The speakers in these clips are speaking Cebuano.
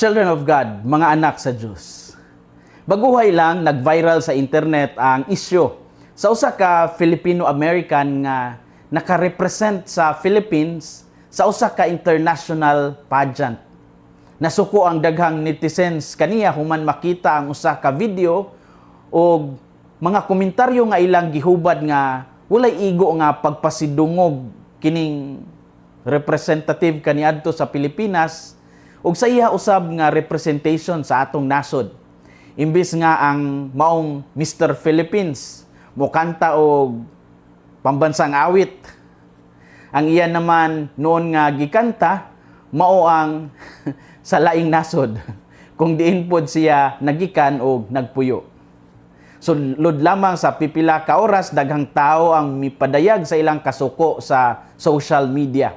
Children of God, mga anak sa Diyos. Baguhay lang nag-viral sa internet ang isyu sa usa ka Filipino-American nga naka-represent sa Philippines sa usa ka international pageant. Nasuko ang daghang netizens kaniya human makita ang usa ka video og mga komentaryo nga ilang gihubad nga walay igo nga pagpasidungog kining representative kaniadto sa Pilipinas ug sa iya usab nga representation sa atong nasod. Imbis nga ang maong Mr. Philippines mokanta og pambansang awit, ang iya naman noon nga gikanta mao ang sa laing nasod kung diin pod siya nagikan og nagpuyo. Sulod lamang sa pipila ka oras, daghang tao ang mipadayag sa ilang kasuko sa social media.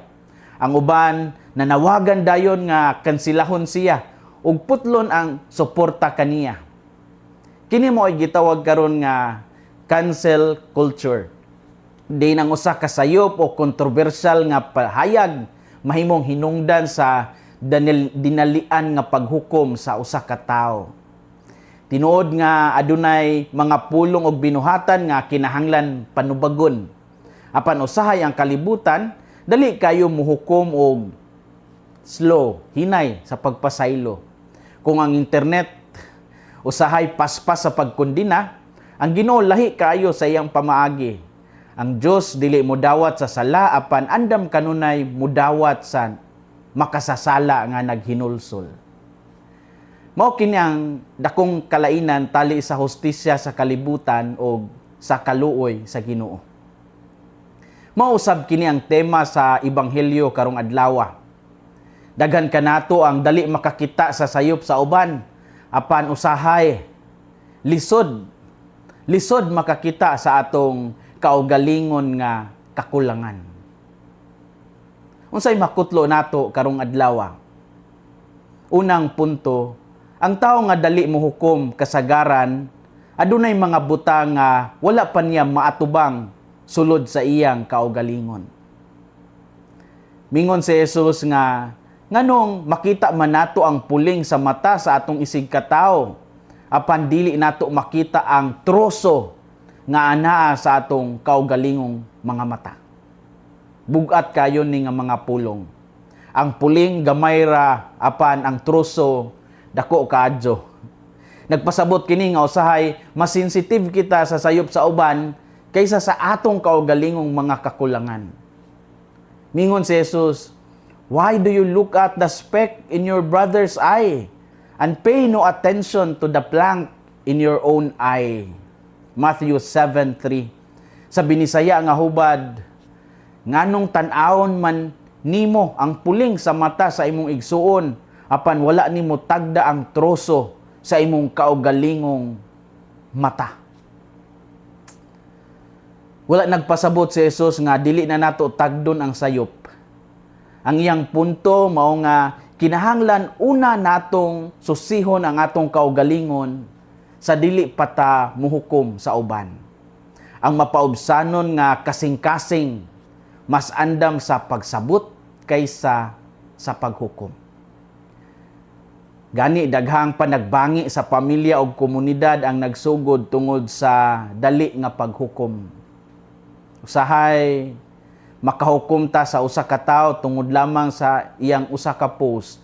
Ang uban nanawagan dayon nga kansilahon siya ug putlon ang suporta kaniya. Kini mao ay gitawag karon nga cancel culture. Diin ang usa ka sayop o kontrobersyal nga pahayag mahimong hinungdan sa dinalian nga paghukom sa usa ka tawo. Tinuod nga adunay mga pulong og binuhatan nga kinahanglan panubagon. Apan usahay ang kalibutan dali kayo muhukom og slow, hinay sa pagpasaylo. Kung ang internet usahay paspas sa pagkondena, ang Ginoo lahi kaayo sa iyang pamaagi. Ang Dios dili mudawat sa sala, apan andam kanunay mudawat sa makasasala nga naghinulsol. Mao kini ang dakong kalainan tali sa hustisya sa kalibutan o sa kaluoy sa Ginoo. Mao usab kini ang tema sa ebanghelyo karong adlaw. Daghan kanato ang dali makakita sa sayop sa uban, apan usahay lisod lisod makakita sa atong kaugalingon nga kakulangan. Unsay makutlo nato karong adlaw? Unang punto, ang tao nga dali mohukom kasagaran adunay mga butang nga wala pa niya maatubang sulod sa iyang kaugalingon. Mingon si Jesus nga nganong makita man nato ang puling sa mata sa atong isig katawo, apan dili nato makita ang troso nga anaa sa atong kaugalingong mga mata? Bugat kayo ni nga mga pulong. Ang puling gamay ra, apan ang troso dako kaadyo. Nagpasabot kini nga usahay mas sensitive kita sa sayop sa uban kaysa sa atong kaugalingong mga kakulangan. Mingon si Jesus, "Why do you look at the speck in your brother's eye and pay no attention to the plank in your own eye?" Matthew 7:3. Sa Binisaya nga hubad, nganong tan-awon man nimo ang puling sa mata sa imong igsuon, apan wala nimo tagda ang troso sa imong kaugalingong mata? Wala nagpasabot si Jesus nga dili na nato tagdon ang sayop. Ang iyang punto mao nga kinahanglan una natong susihon ang atong kaugalingon sa dili pa ta muhukom sa uban. Ang mapaubsanon nga kasing-kasing mas andam sa pagsabot kaysa sa paghukom. Gani daghang panagbangi sa pamilya ug komunidad ang nagsugod tungod sa dali nga paghukom. Usahay makahukom ta sa usa ka tawo tungod lamang sa iyang usa ka post,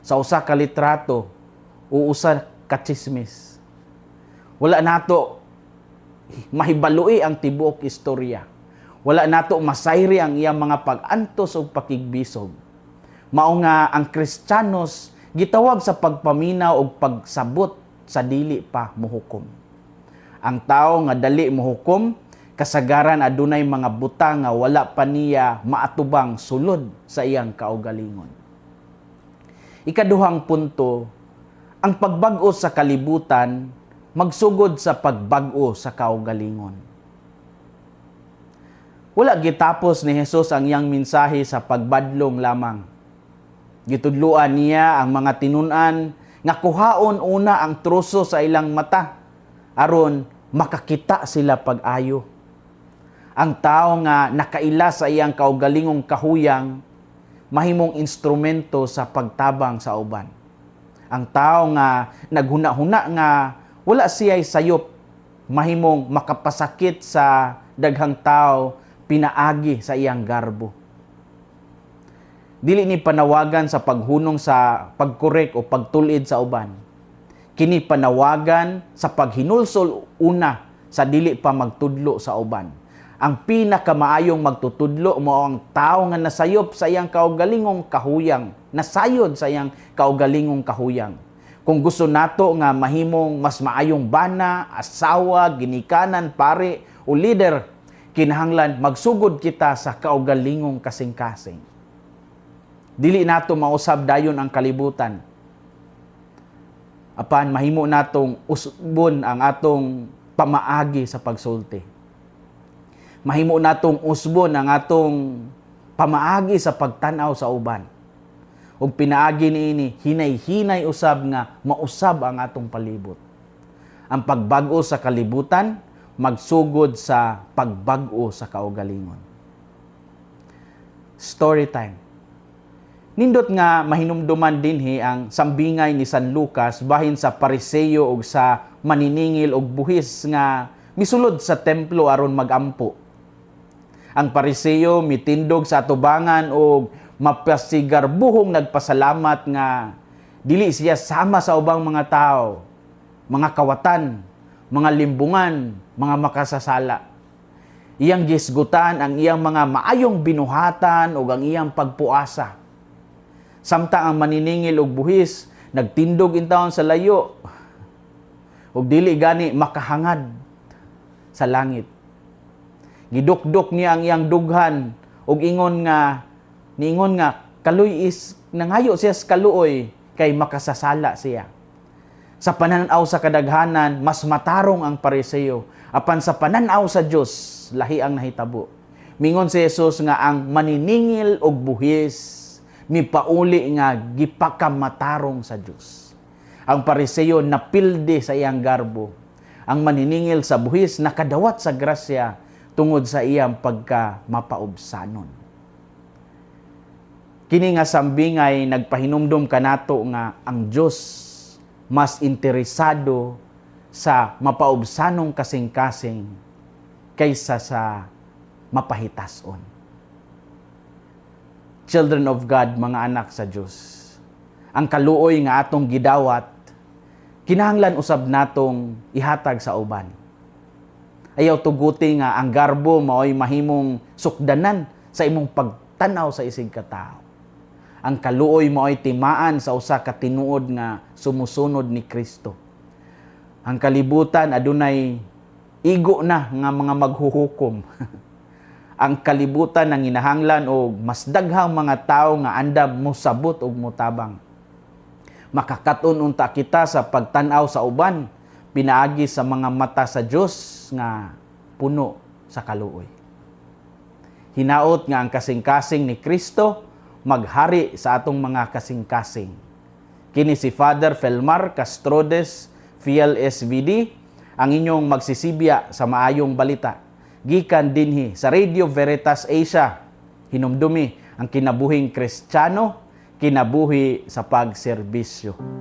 sa usa ka litrato o usa ka chismis. Wala nato mahibaloi ang tibuok istorya. Wala nato masayri ang iyang mga pag-antos ug pakigbisog. Mao nga ang Kristiyanos gitawag sa pagpaminaw ug pagsabot sa dili pa muhukom. Ang tao nga dali muhukom kasagaran adunay mga butang nga wala pa niya maatubang sulod sa iyang kaugalingon. Ikaduhang punto, ang pagbag-o sa kalibutan magsugod sa pagbag-o sa kaugalingon. Wala gitapos ni Jesus ang iyang mensahe sa pagbadlong lamang. Gitudluan niya ang mga tinun-an nga kuhaon una ang troso sa ilang mata aron makakita sila pag-ayo. Ang tao nga nakaila sa iyang kaugalingong kahuyang mahimong instrumento sa pagtabang sa uban. Ang tao nga naghuna-huna nga wala siya'y sayop mahimong makapasakit sa daghang tao pinaagi sa iyang garbo. Dili ni panawagan sa paghunong sa pagkorek o pagtul-id sa uban. Kini panawagan sa paghinulsol una sa dili pa magtudlo sa uban. Ang pinakamaayong magtutudlo mao ang tao nga nasayop sa iyang kaugalingong kahuyang, nasayod sa iyang kaugalingong kahuyang. Kung gusto nato nga mahimong mas maayong bana, asawa, ginikanan, pare o leader, kinahanglan magsugod kita sa kaugalingong kasing-kasing. Dili nato mausab dayon ang kalibutan. Apan mahimo natong usbon ang atong pamaagi sa pagsulti. Mahimo natong usbon ang atong pamaagi sa pagtan-aw sa uban. Ug pinaagi niini, hinay-hinay usab nga mausab ang atong palibot. Ang pagbag-o sa kalibutan magsugod sa pagbag-o sa kaugalingon. Story time. Nindot nga mahinumduman dinhi ang sambingay ni San Lucas bahin sa Pariseo ug sa maniningil og buhis nga misulod sa templo aron magampo. Ang Pariseo mitindog sa atubangan og mapasigarbuhong nagpasalamat nga dili siya sama sa ubang mga tao, mga kawatan, mga limbungan, mga makasasala. Iyang gisgutan ang iyang mga maayong binuhatan ug ang iyang pagpuasa. Samtang ang maniningil og buhis nagtindog intawon sa layo ug dili gani makahangad sa langit. Gidukdok niya ang iyang dughan ug ingon nga niingon nga kaluy is nangayo siya sa kaluoy kay makasasala siya. Sa pananaw sa kadaghanan, mas matarong ang Pariseo. Apan sa pananaw sa Dios, lahi ang nahitabo. Mingon si Jesus nga ang maniningil og buhis mipauli nga gipakamatarong sa Dios. Ang Pariseo napildi sa iyang garbo. Ang maniningil sa buhis nakadawat sa grasya tungod sa iyang pagka mapaubsanon. Kini nga sambingay nagpahinumdom kanato nga ang Dios mas interesado sa mapaubsanong kasing-kasing kaysa sa mapahitason. Children of God, mga anak sa Dios. Ang kaluoy nga atong gidawat, kinahanglan usab natong ihatag sa uban. Ayaw tuguti nga ang garbo mao'y mahimong sukdanan sa imong pagtanaw sa isig ka tao. Ang kaluoy mao'y timaan sa usa ka tinuod nga sumusunod ni Kristo. Ang kalibutan adunay igo na nga mga maghuhukom. Ang kalibutan ang inahanglan og mas daghang mga tawo nga andam mosabot og motabang. Makakaton unta kita sa pagtan-aw sa uban pinaagi sa mga mata sa Dios nga puno sa kaluoy. Hinaot nga ang kasing-kasing ni Kristo maghari sa atong mga kasing-kasing. Kini si Father Felmar Castrodes, FLSVD, ang inyong magsisibya sa maayong balita. Gikan dinhi sa Radio Veritas Asia. Hinumdumi ang kinabuhing Kristiyano, kinabuhi sa pagserbisyo.